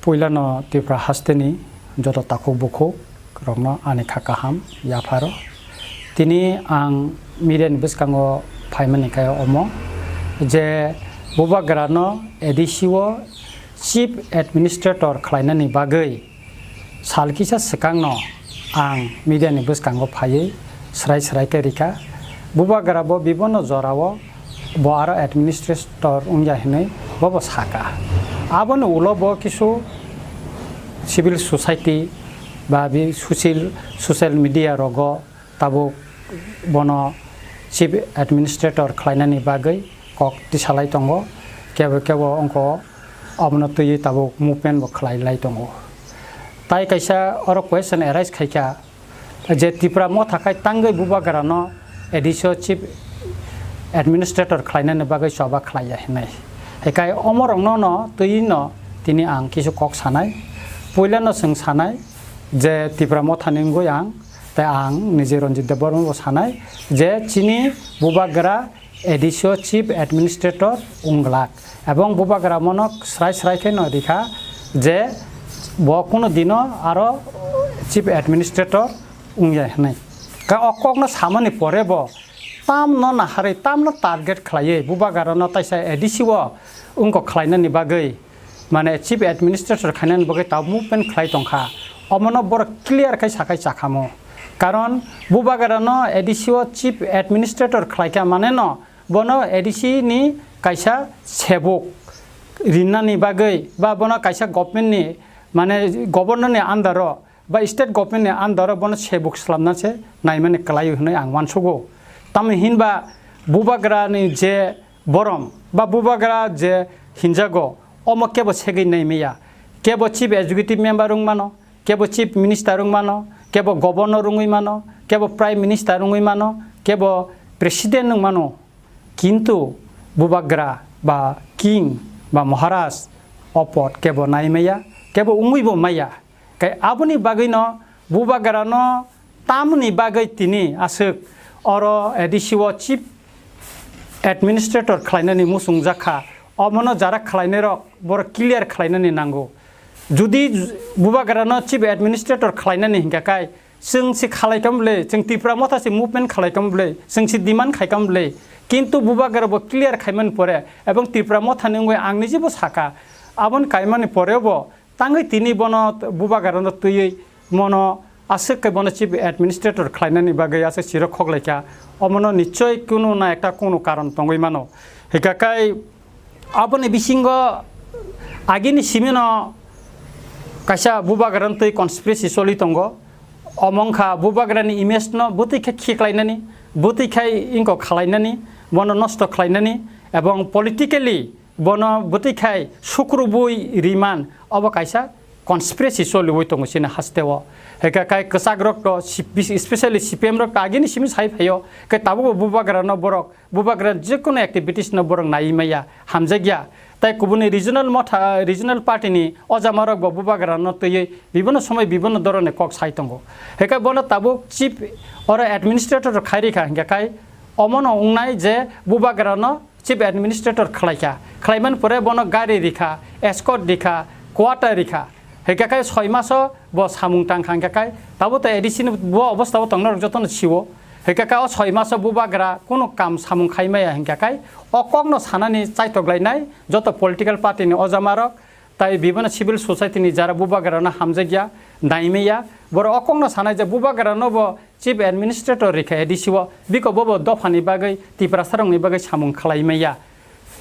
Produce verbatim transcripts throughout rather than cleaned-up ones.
Puilano Tripura hasteni joto takhuk bukhuk rokno ani kha kaham yapharo. Tini ang media ni bwskango phaimani khe omo je Bubagrano A D C o Chief Administrator khlainani bagwi sal kisa swkangno ang media ni bwskango phaiwi swrai swrai khe rikha. Bubagra bo bibonno jorao bo aro administrator wngya hinwi bo bo saka. Aboni ulo bo kisu civil society ba bi social, social media rogo tabuk bono chief administrator khlainani bagwi kok tisalai tongo. Kebo kebo wngkho abono twiwi tabuk movement bo khlai lai tongo. Tai kaisa oro question arise khaikha, je Tipra Motha khai tangwi Bubagrano A D C o chief administrator khlainani bagwi choba khlaiya hinwi. Hekai omorokno no twiwi no tini ang kisu kok sanai. Puilano chwng sanai je Tipra Mothani wngwi ang, tei ang nije Ranjit Debbarma bo sanai je chini Bubagra A D C o chief administrator wng glak, ebong Bubagra mono srai srai khe no rikha je bo kuno dino aro chief administrator wngya hinwi. Ka o kokno samani pore bo tamno naharwi, tamno target khlaiwi Bubagrano taisa A D C o wngkok khlainani bagwi, mane chief administrator khainani bagwi tabuk movement khlai tongkha. Omono borok clear khai sakhai chakhamo. Karon Bubagrano A D C o chief administrator khlaikha maneno bono A D C ni kaisa sebuk rinnani bagwi ba bono kaisa government ni, mane governor ni under o ba state government ni under o bono sebuk swlamna se naimani kwlaio hinwi ang uansugo. Tamni hinba Bubagra ni je borom ba Bubagra je hinjago, omo kebo segwi naimaya. Kebo chief executive member wng mano, kebo chief minister wng mano, kebo governor wngwi mano, kebo prime minister wngwi mano, kebo president wng mano. Kintu Bubagra ba king ba Maharaj o pod kebo nai maya, kebo wngwi bo maya. Kai aboni bagwino Bubagrano tamni bagwi tini aswk oro A D C o chief administrator khlainani muchungjak kha. Omono jara khlainairok borok clear khlainani nango. Judi Bubagrano chief administrator khlainani hinkha kai, chwng se khalai tong bwle, chwng Tipra Motha se movement khalai tong bwle, chwng se demand khai tong bwle. Kintu Bubagra bo clear khaimani pore, ebong Tipra Motha ni wngwi ang nije bo saka, aboni kaimani pore bo tangwi tini bono Bubagrano twiwi mono aswk khe bono chief administrator khlainani bagwi aswk siro khoklaikha. Omono nichoi kunu na ekta kunu karon tongwi mano. Hika kai aboni bisingo agini simino kaisa Bubagrano twi conspiracy choli tongo. Omo wngkha Bubagrani image no bwtwi khe khiklainani, bwtwi khai ingko khalainani, bono nosto khlainani, ebong politically bono bwtwi khai sukrubwi riman, obo kaisa conspiracy choliwi tongo chini hasteo. Hika kai kwchakrok to C P, especially C P M rok to agini simi sai phaio, khe tabukbo Bubagrano borok, Bubagra jekunu activities no borok naiwi maya, hamjakya. Tai kubuni regional motha, regional party ni ojamarok bo Bubagrano twiwi bibinno somoi bibinno dhorone kok sai tongo. Hika bono tabuk chief oro administrator khai rikha, hingkha kai omono wngnai je Bubagrano chief administrator khlaikha, khlaimani pore bono gari rikha, escort rikha, quarter rikha. Hingkha kai soi maso bo samung tangkha, hingkha kai tabo to A D C ni bo obostha bo tongna rok jotono siwo. Hingkha kai o soi maso Bubagra kunu kam samung khai maya, hingkha kai o kokno sanani chaitok lainai joto political party ni ojamarok, tai bibinno civil society ni jara Bubagrano hamjakya, naimaya, borok o kokno sanai je Bubagrano bo chief administrator rikha A D C o, biko bobo dophani bagwi, Tiprasarokni bagwi samung khlai maya.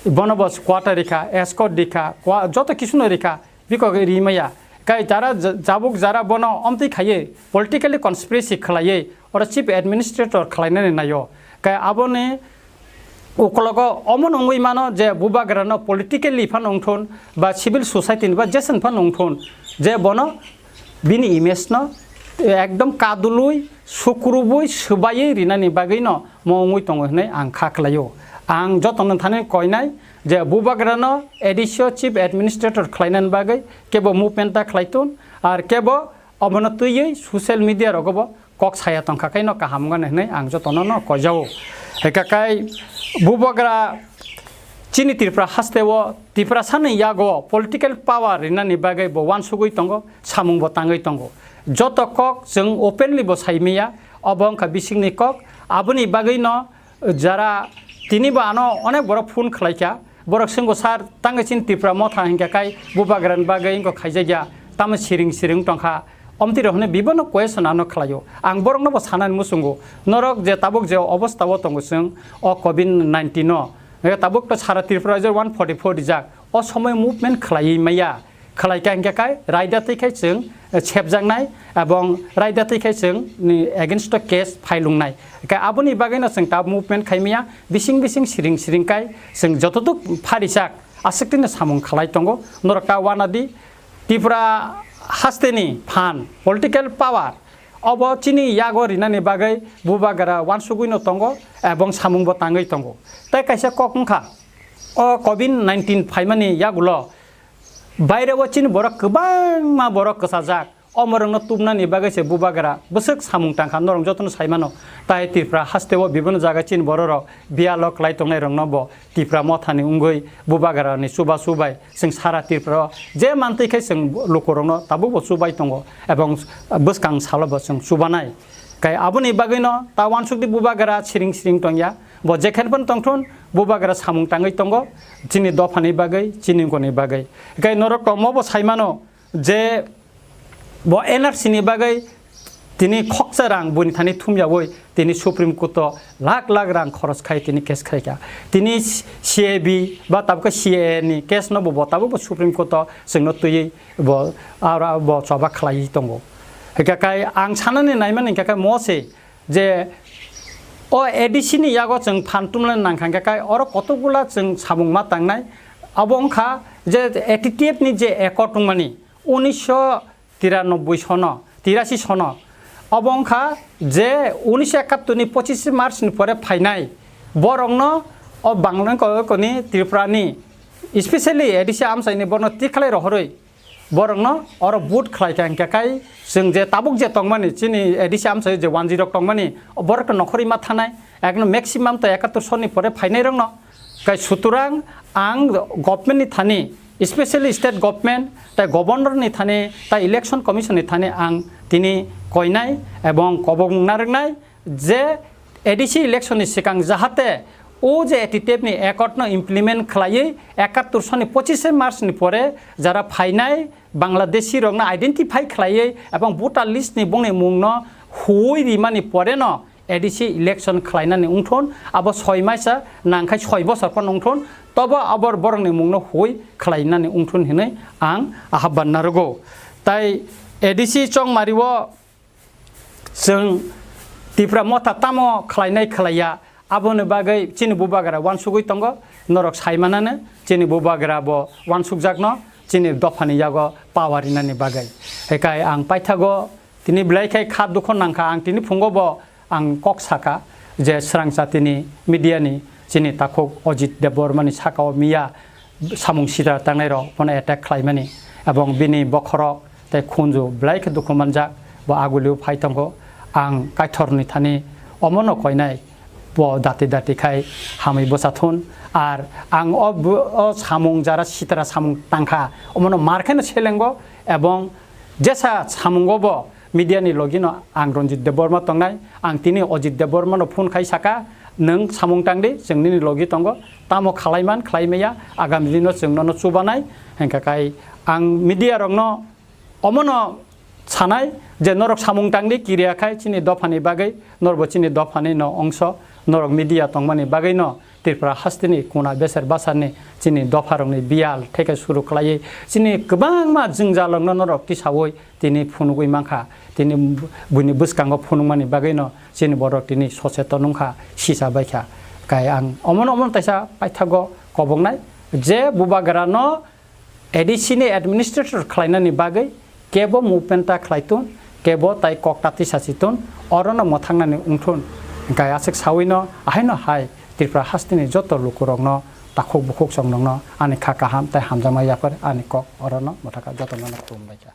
Bono bo quarter rikha, escort rikha, kwa-, joto kisuno rikha, biko ri maya. Kai jara ja-, jabuk jara bono omtwi khaiwi, politically conspiracy khlaiwi, oro chief administrator khlainani naio. Kai aboni ukologo omo nungwi mano je Bubagrano politically phano wngthun ba civil society ni ba jeswng phano wngthun je bono bini image no ekdom kadulwi, sukrubwi, swbaiwi rinani bagwino mo wngwi tongo hinwi ang kha khlaio. Ang jotono thani koinai je Bubagrano A D C o chief administrator khlainani bagwi kebo movement ta khlaitun, ar kebo obono twiwi social media rogo bo kok saya tongkha khe no kaham wngani hinwi ang jotono no koijao. Hika kai Bubagra Chini Tripura hasteo Tiprasani yago political power rinani bagwi bo uansugwi tongo, samung bo tangwi tongo. Joto kok chwng openly bo saimaya, obo wngkha bisingni kok. Aboni bagwino jara tini bo ano onek borok phone khlaikha, borok swngkha, "Sir, tangwi chini Tipra motha hinkha kai bubagrani bagwi wngkha khaijakya, tamo siring siring tongkha." Omtwi rok hwnwi bibono question ano khlaio. Ang borokno bo sanani muchungo, norok je tabuk je obostha o tongo chwng o covid nineteen no, tabuk to sara Tripura je one forty four rijak, o somoi movement khlaiwi maya, khlaikha hinkha kai raida twi khai chwng, eh, sepjaknai, ebong raida twi khai chwng ni against o case file wngnai. Hinkhe aboni bagwino chwng ta movement khaimaya, bising bising siring siring kai chwng jototuk pharijak aswk tino samung khlai tongo, norok ta uanadi. Tripura hasteni phan, political power, obo chini yago rinani bagwi bubagra uansugwino tongo, ebong samungbo tangwi tongo. Tai kaisa kok wngkha, o covid nineteen phaimani yagulo baireo chini borok kwbangma borok kwchajak, omorokno tubnani bagwi se bubagra bwswk samung tangkha, norok jotono saimano. Tai Tripura hasteo bibinno jaga chini bororok biyalo kwlai tongnairokno bo Tipra mothani wngwi bubagrani chubachu bai chwng sara Tripura o je mantwi khai chwng lukurokno tabukbo chubai tongo, ebong bwskang salobo chwng chubanai. Kai aboni bagwino ta uansukdi bubagra siring siring tongya, bo jekhen phano tongthun bubagra samung tangwi tongo chini dophani bagwi, chini wngkoni bagwi. Kai norok tongmo bo saimano, je bo N R C ni bagwi tini khoksa rang buini thani thumyawi tini Supreme Court o lakh lakh rang khoros khai tini case khaikha. Tini C A B ba tabukhe C A A ni case no bo, bo tabuk bo Supreme Court o chwngno twiwi bo aro bo choba khlaiwi tongo. Hwnkhe kai ang sanani naimani hwnkhe kai mo se je o A D C ni yago chwng phan tumlai nangkha hwnkhe kai oro kotokgula chwng samung ma tangnai. Abo wngkha je A T T F ni je accord wngmani, unisho tiranoboi sono, tirasi sono. Obo wngkha je unisho ekattor ni pochis March ni pore phainai borokno o Bangla ko-, koni Tripura ni, especially A D C amchaini borokno tikhalai rohorwi borokno oro vote khlai kha hwnkhe kai chwng je tabuk je tongmani chini A D C amchai je one G rok tongmani borokno nokhorwi ma thanai, ekno maximum to ekattor soni pore phainai rokno. Kai sutorang ang government ni thani, especially state government, tai governor ni thani, tai election commission ni thani ang tini koinai ebong kobong narwknai je A D C election ni swkang jahate o je A T T F ni accord no implement khlaiwi ekattor soni pochis March ni pore jara phainai Bangladeshi rokno identify khlaiwi ebong voter list ni bongni mungno huwi rimani pore no A D C election khlainani wngthun, abo soi maisa nangkhai soi bosor phano wngthun, tobo abo borokni mungno huwi khlainani wngthun hinwi ang ahapban narwgo. Tai A D C chongmari o chwng Tipra motha tamo khlainai khlaiya, aboni bagwi chini bubagra uansugwi tongo, norok sai manano chini bubagra bo uansukjakno chini dophani yago power rinani bagwi. Hekai ang paithago Tini belai khe kha dukho nangkha, ang tini phungo bo ang kok saka je swrang chatini media ni chini takhuk Ajit Debbarma ni saka o miya samung sitra tangnai rok bono attack khlaimani, ebong bini bokhorok tei khunju belai khe dukhu manjak, bo agulio phai tongo. Ang Kaitor ni thani omono koinai, bo dati dati khai hamwi bwsa thun, ar ang o bo-, o samung jara sitra samung tangkha, omono mar khe no selengo, ebong jesa samungo bo Media ni logi no ang Ranjit Debbarma tongnai, ang tini Ajit Debbarma no phone khai saka, "Nwng samung tang di, chwng nini logi tongo, tamo khlai man, khlai maya, agami dino chwng nono chubanai," hwnkha kai ang media rok no omo no sanai je norok samung tang di, kiriya khai chini dopha ni bagwi, norbo chini dopha ni no ongso, norok media tongmani bagwi no Tripura hasteni kuna beser basarni chini dopharokni biyal theke suru khlaiwi chini kwbangma jwngjalrokno norok tisaui tini phunugwi mankha. Tini buini bwskango phunukmani bagwino chini borok tini soseton wngkha, sisa baikha. Kai ang omono omono taisa paithago koboknai je bubagrano A D C ni administrator khlainani bagwi kebo movement ta khlai tun, kebo tai kok ta tisa si tun, orono mwthangnani wngthun. Hwnkhe aswk sawino ahaino hai Tripura hasteni joto lukurokno takhuk bukhuk chongnokno ani kha kaham tei hamjakma yapharwi ani kok orono mwthakha, jotono khulumbaikha.